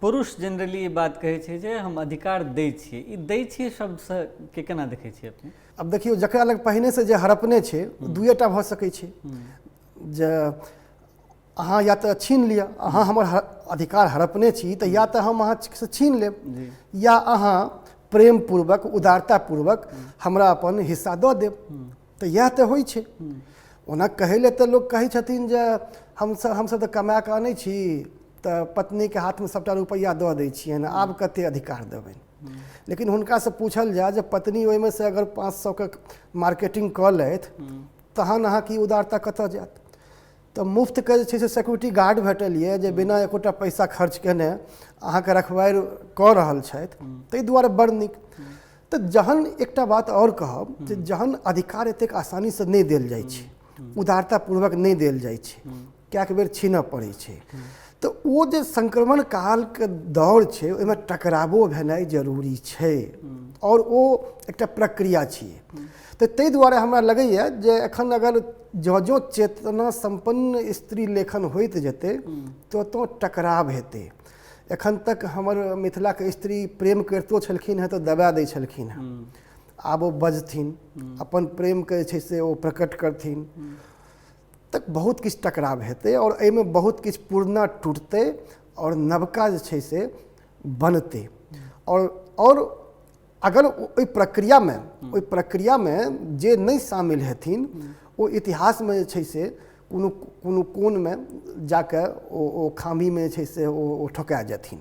पुरुष जनरली ई बात कहै छै जे हम अधिकार दै छियै। ई दै छियै शब्दसँ के केना देखै छियै अपने? आब देखियौ, जकरा लग पहिनेसँ जे हड़पने छै, दुएटा भऽ सकै छै जे अहाँ या तऽ छीन लिअ। अहाँ हमर अधिकार हड़पने छी, तऽ या तऽ हम अहाँसँ छीन लेब या अहाँ प्रेमपूर्वक, उदारतापूर्वक हमरा अपन हिस्सा दऽ देब। तऽ इएह तऽ होइ छै। ओना कहै लए तऽ लोक कहै छथिन जे हमसब तऽ कमा कऽ अनै छी, तऽ पत्नीके हाथमे सभटा रुपैआ दऽ दै छियनि, आब कते अधिकार देबनि? लेकिन हुनकासँ पूछल जाय जे पत्नी ओहिमे से अगर 500के मार्केटिंग कऽ लेथि, तहन अहाँके ई उदारता कतऽ जायत? तऽ मुफ्तके जे छै से सिक्योरिटी गार्ड भेटल यऽ, जे बिना एकोटा पैसा खर्च केने अहाँके रखवारि कऽ रहल छथि, ताहि दुआरे बड़ नीक। तऽ जहन एकटा बात आओर कहब जे जहन अधिकार एतेक आसानीसँ नहि देल जाइ छै, उदारतापूर्वक नहि देल जाइ छै, कएक बेर छीनऽ पड़ै छै, तऽ ओ जे संक्रमण कालके दौर छै, ओहिमे टकरावो भेनाइ जरूरी छै आओर ओ एकटा प्रक्रिया छियै। तऽ ताहि दुआरे हमरा लगैए जे एखन अगर जँ जँ चेतना सम्पन्न स्त्री लेखन होइत जेतै, तँ तँ टकराव हेतै। एखन तक हमर मिथिलाके स्त्री प्रेम करितो छलखिन हेँ तऽ दबा दै छलखिन हेँ। आब ओ बजथिन, अपन प्रेमके जे छै से ओ प्रकट करथिन, तऽ बहुत किछु टकराव हेतै आओर एहिमे बहुत किछु पुरना टूटतै आओर नवका जे छै से बनतै। आओर अगर ओहि प्रक्रियामे जे नहि शामिल हेथिन, ओ इतिहासमे जे छै से कोनो कोनो कोनमे जाकऽ ओ खामीमे जे छै से ओ ठोका जेथिन।